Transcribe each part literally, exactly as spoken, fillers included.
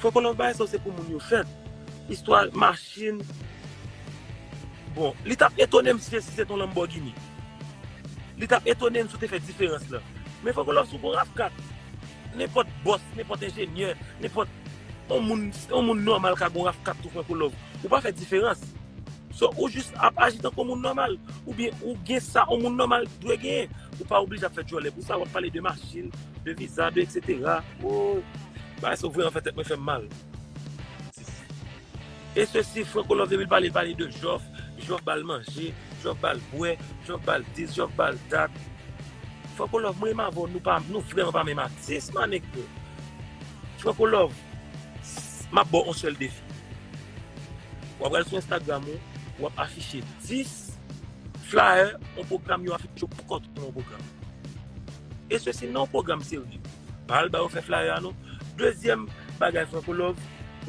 Franco Love bagay sa yo se pou moun yo fèt. Istwa machin. Bon, li t ap etone m si, si se t on Lamborghini. Li t ap etone m si w te fè diferans lan. Men Franco Love, si w gon RAV kat, nenpòt bòs, nenpòt enjenyè, nenpòt on moun, on moun nòmal ka gon RAV kat tou Franco Love. Ou pa fè diferans. So, ou jis ap aji tankou moun nòmal. Oubyen ou gen sa on moun nòmal dwe genyen. Ou pa oblije ap fè djòlè pou sa, w ap pale de machin, de viza, de etsetera. Woy, bagay sa yo vrèman fè tèt mwen fè m mal. E sesi, Franco Love, depi l pale, l pale de Jòf, Jòf ba l manje, Jòf ba l bwè, Jòf ba l dis, Jòf ba l dat. Franco Love, mwen menm avè w, nou pa, nou vrèman pa menm atis, ma nèg. Franco Love, m ap ba w on sèl defi. W ap pral sou Instagram ou, w ap afiche dis flyer, on pwogram yo afiche w poukò w te nan on pwogram. E sesi nan on pwogram serye. Pa al ba yo fè flyer a non. Dezyèm bagay Franco Love,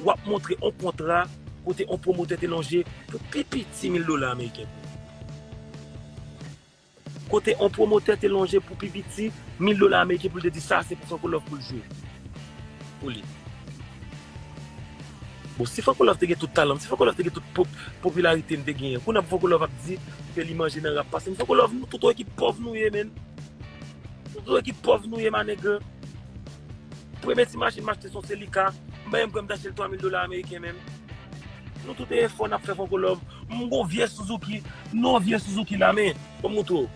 w ap montre on kontra kote on pwomotè te lonje pou pi piti mil dola ameriken. Kote on pwomotè te lonje pou pi piti mil dola ameriken pou l te di sa se pou Franco Love pou l jwe. Pou li. Bon, si Franco Love te gen tout talan m, si Franco Love te gen tout pop-, popilarite m te genyen, kounye a pou Franco Love ap di ke li manje nan rap pase m. Franco Love, nou tout on ekip pòv nou ye, menn. Nou tout on ekip pòv nou ye, ma nèg. Premye ti machin m achte se on Celica. M pa menm kwè m t achte l twa mil dola ameriken menm. Nou tout e efò n ap fè Franco Love. M gon vye Suzuki. Non, vye Suzuki la, men. Ban m montre w.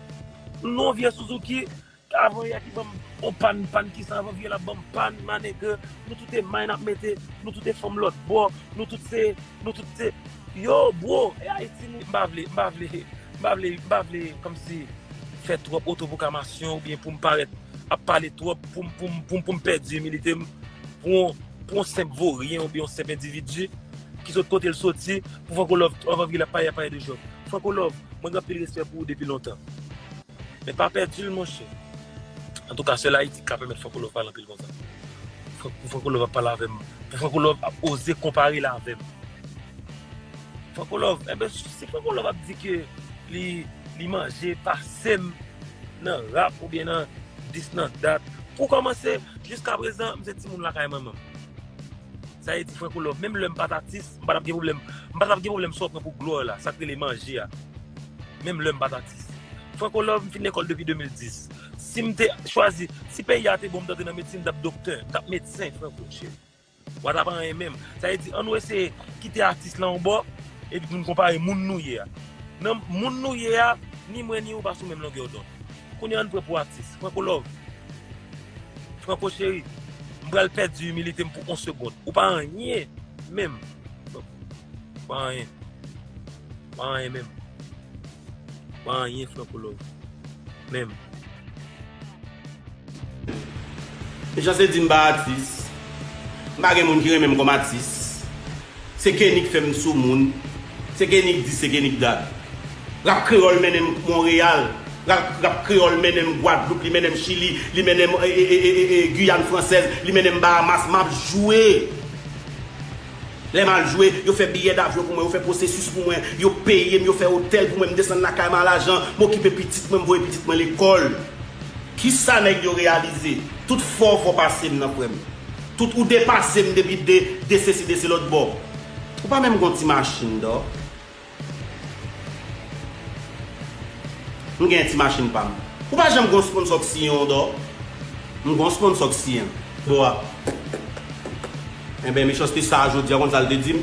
Non, vye Suzuki. Avan yè ki ban m on pàn, pàn ki sa, avan vye la ban m pàn, ma nèg. Nou tout e may n ap mete. Nou tout e fanm lòt bò. Nou tout se, nou tout se. Yo, bro, e Ayiti, nou, m pa vle, m pa vle, m pa vle, m pa vle, kòmsi, fè twòp otopwoklamasyon oubyen pou m parèt ap pale twòp, pou m, pou m, pou m, pou m pèdi imilite m, pou on, pou on senp voryen oubyen on senp endividi ki sot kote l soti, pou Franco Love, avan vye la pale, pale de Jòf. Franco Love, mwen gen anpil respè pou ou depi lontan. Men pa pèdi l, monchè. Antouka, sèl Ayiti k ka pèmèt Franco Love pale anpil konsa. Fran-, pou Franco Love ap pale avè m. Pou Franco Love ap oze konpare l avè m. Franco Love, enben, si Franco Love ap di ke li, li manje pase m nan rap oubyen nan dis nan dat, pou kòmanse, jiskaprezan, m se timoun lakay manman m. Sa vle di Franco Love, menm lè m pa t atis, m pa t ap gen pwoblèm, m pa t ap gen pwoblèm sa w pran pou glwa la, sa k rele manje a. Menm lè m pa t atis. Franco Love, m fin lekòl depi de mil dis. Si m te chwazi, si peyi a te bon m t antre nan medsin, m t ap doktè, m t ap medsen, Franco, cheri. W a t ap anyen menm. Sa vle di, ann nou eseye kite atis la yon bò, epi pou n konpare moun nou ye a. Nan moun nou ye a, ni mwen ni ou pa sou menm longè dond. Kounye a ann pran pou atis. Franco Love. Franco cheri, m pral pèdi imilite m pou on segonn. Ou pa anyen menm. Ou pa anyen. Ou pa anyen menm. Ou pa anyen Franco Love. Menm. Mechanste di m pa atis. M pa gen moun ki renmen m kòm atis. Se Kenny k fè m sou moun. Se Kenny k dis, se Kenny k dat. Rap kreyòl mennen m Monreyal. Rap, rap kreyòl mennen m Gwadloup, li mennen m Chili, li mennen m, e, e, Giyàn fransèz, li mennen m Bahamas, m ap jwe. Lè m al jwe, yo fè biyè davyon pou mwen, yo fè pwosesis pou mwen, yo peye m, yo fè otèl pou mwen, m desann lakay m a lajan, m okipe pitit mwen, m voye pitit mwen lekòl. Kisa nèg yo reyalize? Tout fò w fò pase m nan, frè m. Tout ou depase m depi de, de sesi, de se lòt bò. Ou pa menm gon ti machin, dò. M gen ti machin pa m. Ou pa janm gon sponsò k siyen w, dò. M gon sponsò k siyen m. Bò a. Enben, mechanste sa a, jodi a, konn sa l te di m?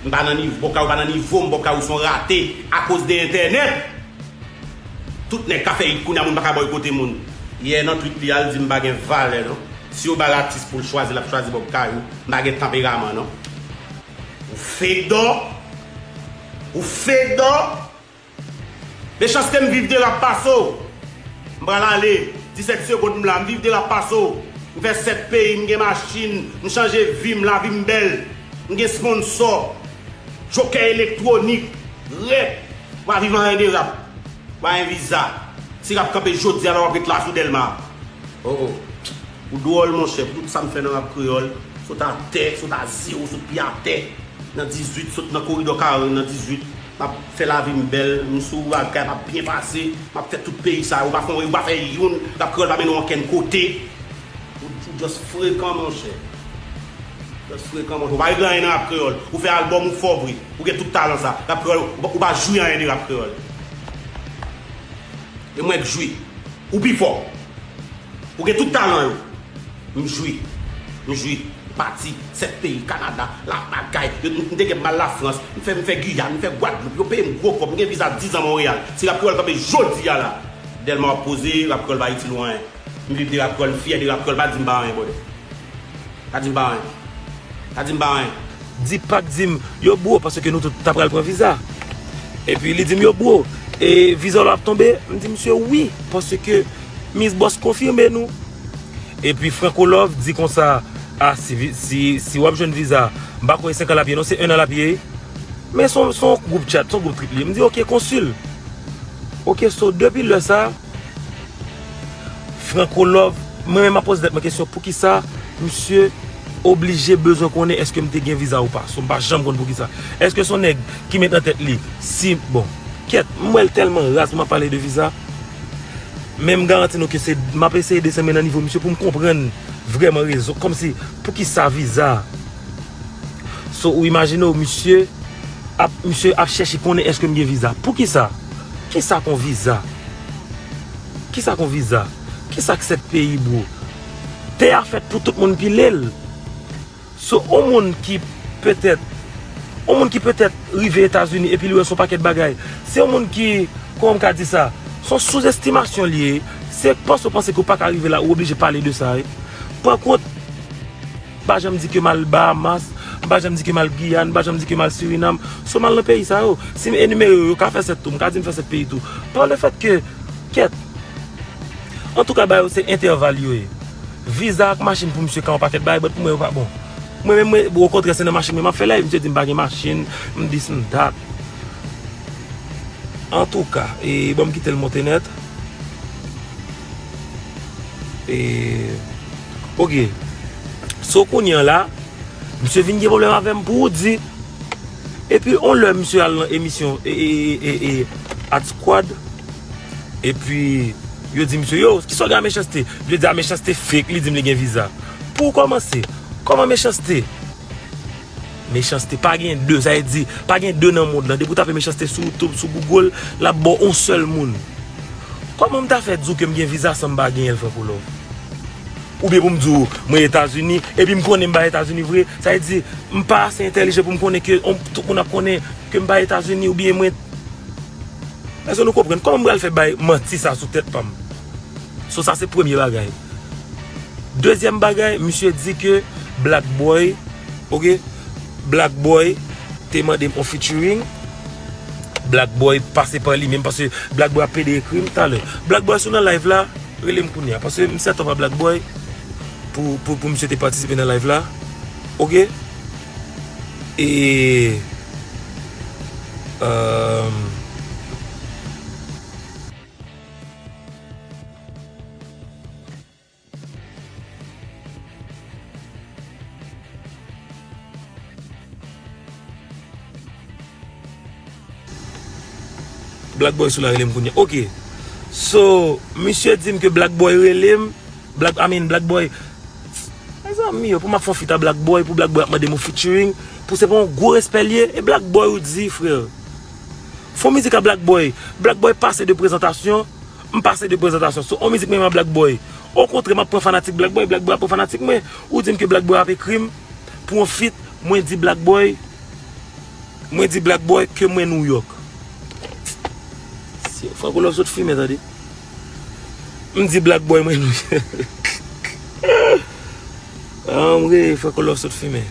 M pa nan nivo, bò kay ou pa nan nivo m, bò kay ou se yon rate, akoz de entènèt. Tout nèg ka fè it kounye a, moun pa ka bòykote moun. Yè nan tweet li a, l di m pa gen valè, non. Si yo ba l atis pou l chwazi, l ap chwazi bò kay ou. M pa gen tanperaman, non. Ou fake, dò. Ou fake, dò. Mechanste, m viv de rap pase w. M pral ale. Disèt segonn m la. M viv de rap pase w. M fè sèt peyi, m gen machin, m chanje vi m, lavi m bèl. M gen sponsò. Jokè elektwonik. Rèp. M pa viv anyen de rap. M pa gen viza. Si rap kanpe jodi a la, w ap ret la sou Dèlma. Oh, oh. Ou dwòl, monchè, pou tout sa m fè nan rap kreyòl, sot atè, sot a zewo, sot pye atè. Nan dizuit, sot nan koridò karen nan dizuit, m ap fè lavi m bèl, m sou bagay, m ap byen pase, m ap fè tout peyi sa, ou pa fè, ou pa fè youn, rap kreyòl pa mennen w ankenn kote. Ou, ou just frekan, monchè. Frekan, monchè, ou pa regle anyen nan rap kreyòl. Ou fè albòm, ou fò vre. Ou gen tout talan sa. Rap kreyòl, ou pa, ou pa jwi anyen de rap kreyòl. E mwen k jwi. Ou pi fò. Ou gen tout talan yo. M jwi. M jwi. M pati. Sèt peyi, Kanada, la bagay. Yo, m te gen m al Lafrans. M fè, m fè Giyàn, m fè Gwadloup. Yo peye m gwo kòb. M gen viza diz an Monreyal. Si rap kreyòl kanpe jodi a la, Dèlma w ap poze, rap kreyòl pa itil ou anyen. M viv de rap kreyòl, m fyè de rap kreyòl, pa di m pa anyen, brother. Pa di m pa anyen. Pa di m pa anyen. Deepak di m, yo bro, paske nou tout ta pral pran viza. Epi li di m, yo bro, e viza w la ap tonbe? M di misye wi, paske Miss Boss konfime nou. Epi Franco Love di konsa, a, si, vi- si, si w ap jwenn viza, m pa kwè se senk an l ap ye, non, se en an l ap ye. Men se yon, se yon gwoup chat, se yon gwoup trip li ye. M di, oke, konsil. Oke, so, depi lè sa, Franco Love, mwen menm m ap poze tèt mwen kesyon, poukisa misye oblije bezwen konnen èske m te gen viza ou pa? So, m pa janm konn poukisa. Èske se yon nèg ki met nan tèt li, si, bon, kèt, m wè l tèlman raz pou m ap pale de viza, men m garanti nou ke se, m ap eseye desann men nan nivo misye pou m konprann vrèman rezon, kòmsi, poukisa viza? So, ou imajine w, misye ap, misye ap chèche konnen èske m gen viza. Poukisa? Kisa k yon viza? Kisa k yon viza? Kisa k sèt peyi, bro? Tè a fèt pou tout moun pile l. So, yon moun ki petèt, yon moun ki petèt rive Etazini epi li wè se yon pakèt bagay. Se yon moun ki, kòman m ka di sa? Se yon souzestimasyon li ye. Se panse w panse ke w pa ka rive la, ou oblije pale de sa, wi. Pankont, m pa janm di ke m al Bahamas, m pa janm di ke m al Giyàn, m pa janm di ke m al Sirinam. So m al nan peyi sa yo. Si m enimere yo, yo ka fè sèt tou, m ka di m fè sèt peyi tou. Pa le fèt ke, kèt. Antouka, bagay yo se entèval yo ye. Viza ak machin pou misye ka yon pakèt bagay, but pou mwen yo pa bon. Mwen menm, mwen, okontrè, se nan machin mwen m ap fè live, misye di m pa gen machin, m dis m dat. Antouka, e, ban m kite l monte nèt. E, oke. So, kounye a la, misye vin gen pwoblèm avè m pou ou di. Epi, on lè misye al nan emisyon, e, e, e, e, e, Ad Squad, epi, yo di misye, yo, kisa w gen a Mechanste? Misye di a Mechanste fake, li di m li gen viza. Pou w kòmanse, kòman Mechanste? Mechanste pa gen de, sa vle di, pa gen de nan mond lan. Depi w tape Mechanste sou YouTube, sou Google, l ap ba w on sèl moun. Kòman m ta fè di w ke m gen viza san m pa genyen l, Franco Love? Oubyen pou m di w, mwen Etazini, epi m konnen m pa Etazini vre, sa vle di, m pa ase entèlijan pou m konnen ke on, tout moun ap konnen ke m pa Etazini, oubyen mwen. Èske nou konprann? Kòman m pral fè bay manti sa sou tèt pa m? So, sa se premye bagay. Dezyèm bagay, misye di ke Black Boy, oke, Black Boy te mande m on featuring. Black Boy pase pa li menm, paske Black Boy ap pede ekri m talè. Black Boy, si w nan live la, rele m kounye a, paske m set up a Black Boy pou, pou, pou misye te patisipe nan live la. Oke? E, euh, Black Boy sou la rele m kounye a. Oke. So, misye di m ke Black Boy rele m. Black, I mean, Black Boy. Mezanmi, yo, pou m ap fè on feat a Black Boy, pou Black Boy ap mande m on featuring, pou se pa yon gwo respè l ye, e Black Boy ou di, frè. Fè on mizik a Black Boy. Black Boy pase de prezantasyon, m pase de prezantasyon. So, on mizik mwen menm a Black Boy. Okontrè, m ap pran fanatik Black Boy, Black Boy ap pran fanatik mwen. Ou di m ke Black Boy ap ekri m pou on feat, mwen di Black Boy, mwen di Black Boy ke mwen New York. Si Franco Love sot fimen, tande. M di Black Boy, mwen New York. Anmwe, Franco Love sot fimen.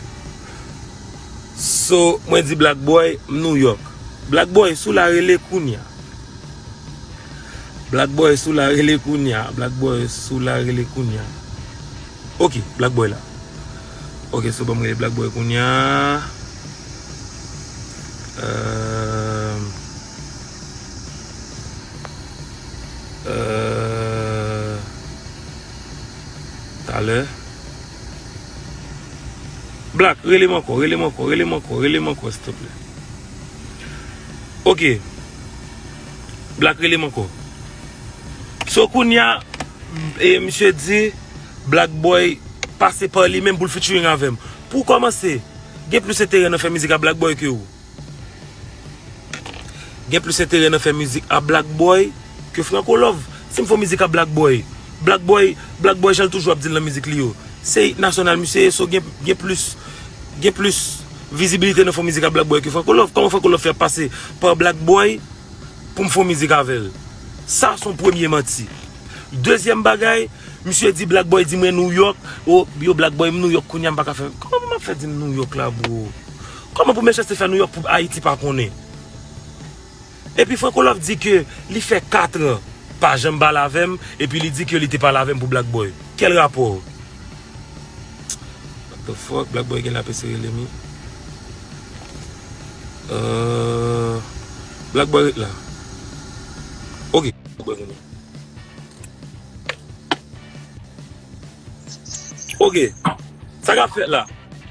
So, mwen di Black Boy, m New York. Black Boy, sou la rele kounye a. Black Boy sou la rele kounye a. Black Boy sou la rele kounye a. Oke, Black Boy la. Oke, so ban m rele Black Boy kounye a. Euh, euh, talè. Black, rele m ankò, rele m ankò, rele m ankò, rele m ankò, silteplè. Oke. Black, rele m ankò. So, kounye a, e, misye di, Black Boy pase pa li menm pou l featuring avè m. Pou kòmanse, gen plis enterè nan fè mizik a Black Boy ke ou. Gen plis enterè nan fè mizik a Black Boy ke Franco Love. Si m fè yon mizik a Black Boy, Black Boy, Black Boy jan l toujou ap di l nan mizik li yo, se it nasyonal misye ye, so gen, gen plis, gen plis vizibilite nan fè yon mizik a Black Boy ke Franco Love. Kòman Franco Love fè ap pase pa Black Boy pou m fè yon mizik avè l? Sa se yon premye manti. Dezyèm bagay, misye di Black Boy di mwen New York, o, yo Black Boy m New York kounye a m pa ka fè. Kòman pou m ap fè di m New York la, bro? Kòman pou Mechanste fè New York pou Ayiti pa konnen? Epi Franco Love di ke li fè kat an pa janm pale avè m, epi li di ke li te pale avè m pou Black Boy. Quel rapport? What the fuck? Black Boy gen la pese rele mi. Euh, Black Boy ret la. Ok. Black Boy vini. Ok. Sa k ap fèt la?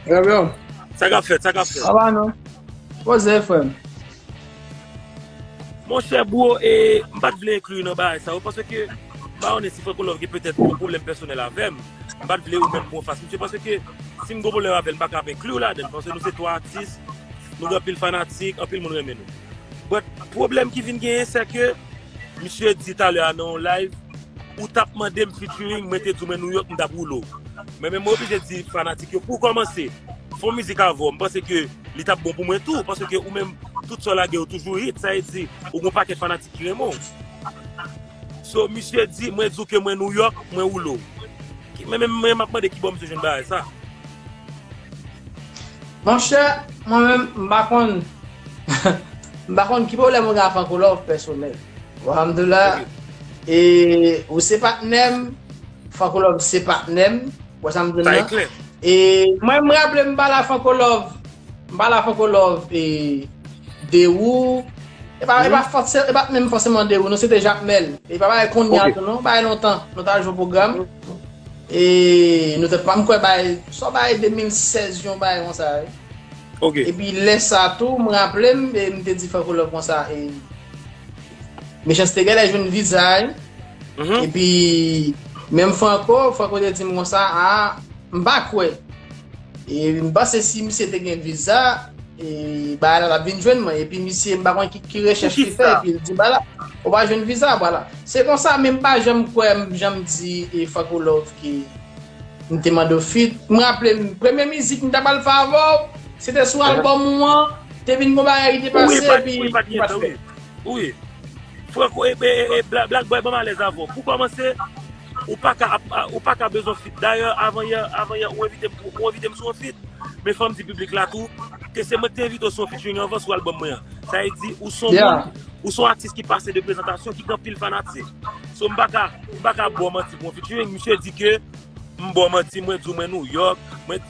Trè byen. Sa k ap fèt? Sa k ap fèt? Sa va non? Poze, frè m. Monchè, bro, e, m pa t vle enkli nan bagay sa yo, paske m pa konnen si Franco Love gen petèt yon pwoblèm pèsonèl avè m. M pa t vle ou menm pran fas misye, paske si m gen pwoblèm avè l, m pa ka ap enkli w ladan l, paske nou se twa atis, nou gen anpil fanatik, anpil moun renmen nou. But, pwoblèm ki vin genyen, se ke misye di talè a nan yon live, ou t ap mande m featuring, mwen te di w mwen New York, m t ap woule w. Men, men mwen oblije di fanatik yo, pou kòmanse, fè yon mizik avè w, m panse ke li t ap bon pou mwen tou, paske ou menm, tout sa w lage yo toujou hit, sa vle di, ou gen yon pakèt fanatik ki renmen w. So, misye di, mwen di w ke mwen New York, mwen woule w. Ki, men, men, men, m ap mande ki bò misye jwenn bagay sa. Monchè, mwen menm, m pa konn, m pa konn ki pwoblèm ou gen ak Franco Love pèsonèl. Alhamdoulilah. Ok. E ou se patnè m, Franco Love se patnè m. Ou wè sa m di w la? Sa e klè. E mwen, m raple m pale a Franco Love. M pale a Franco Love e de ou. E pa, e pa fòse-, e pa t menm fòseman de ou, non, se te Jakmèl. E pa bagay kounye a tou, non, bagay lontan. Nou ta jwe pwogram. E nou te pa, m kwè bagay, sa bagay de mil sèz, yon bagay konsa, wi. Ok. Epi lè sa tou, m raple m, e m te di Franco Love konsa, e Mechanste genlè jwenn viza, wi. Mhm. Epi, menm Franco, Franco te di m konsa, a, m pa kwè. E m panse si misye te gen viza, e bagay la t ap vin jwenn mwen. Epi misye, m pa konn ki, ki rechèch li fè, epi l di, bagay la, ou pa jwenn viza, vwala. Se konsa, men m pa janm kwè, m janm di, e, Franco Love ki m te mande w feat. M raple m, premye mizik m t ap al fè avè w, se te sou albòm ou an, te vin gon bagay ki te pase, epi ou pa t fè. Wi. Franco, e, e, e, e, Bla-, Black Boy ban m alèz avè w. Pou kòmanse, ou pa ka ap, a, ou pa ka bezwen feat. Dayè, avan yè, avan yè, ou envite m, ou envite m sou yon feat. Men fò m di piblik la tou, ke se mwen ki te envite w sou yon featuring anvan sou albòm mwen an. Sa vle di, ou se yon moun, ou se yon atis ki pase de prezantasyon, ki gen anpil fanatik. So, m pa ka, m pa ka ba w manti pou yon featuring. Misye di ke m ba w manti, mwen di w mwen New York, mwen di,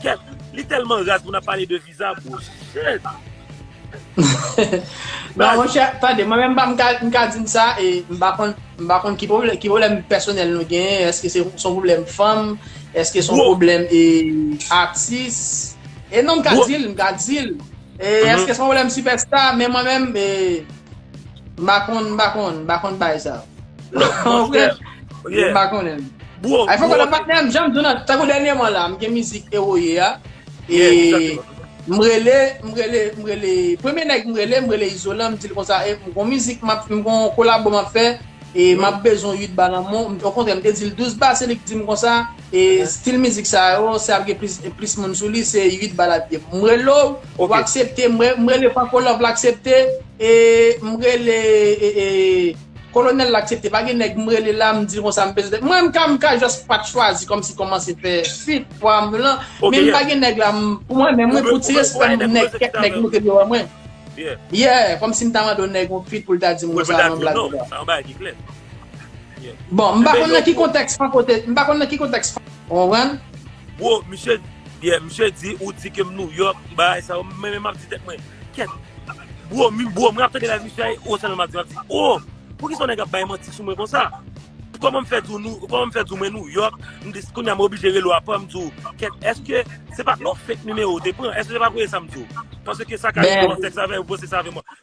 kèt, li tèlman raz pou n ap pale de viza, bro. Shit. Non, monchè, tande, mwen menm, m ka, m ka di n sa, e m pa konn, m pa konn ki pwoblè-, ki pwoblèm pèsonèl nou genyen, èske se, se yon pwoblèm fanm, èske se yon pwoblèm, e, atis, e non, m ka di l, m ka di l, e, èske se yon pwoblèm sipèsta, men mwen menm, e, m pa konn, m pa konn, m pa konn bay sa. Non, monchè, m pa konnen. Bro, ay, fòk w patnè m, jan m di w nan, tankou dènyèman la, m gen mizik Ewoye a, e m rele, m rele, m rele, premye nèg m rele, m rele Izolan, m di l konsa, e m gon mizik, m ap, m gon kolabo m ap fè, e m ap bezwen uit ba nan men w. Okontrè, m te di l douz ba, se li k di m konsa, e stil mizik sa yo, se ap gen plis, plis moun sou li, se uit ba l ap ye. M rele w, ou aksepte, m re-, m rele Franco Love, l aksepte, e m rele, e, e, Kolonèl la aksepte, pa gen nèg m rele la, m di l konsa, m bezwen. Mwen, m ka, m ka just pa t chwazi kòmsi kòmanse fè feat pou Amdou lan. Men m pa gen nèg la, m, pou mwen menm, wi, pou ti respè m, nèg, kèk nèg moute devan mwen. Yeah, kòmsi m ta mande yon nèg yon feat pou l ta di m konsa, non, blag la. Bon, m pa konn nan ki kontèks Franco te, m pa konn nan ki kontèks Franco, ou konprann? Bro, misye, yeah, misye di, ou di ke m New York, bagay sa yo, men, men m ap di tèt mwen, kèt, bro, mi, bro, mwen ap tande live misye a, o, sèlman m ap di, m ap di, o, poukisa yon nèg ap bay manti sou mwen konsa? Kòman m fè di w nou, kòman m fè di w mwen New York, m di, kounye a m oblije rele w apa, m di w, kèt, èske se pa t yon fake nimewo w te pran? Èske se pa vre sa m di w? Paske sa ka rive nan tèks avè w, poste sa avè mwen.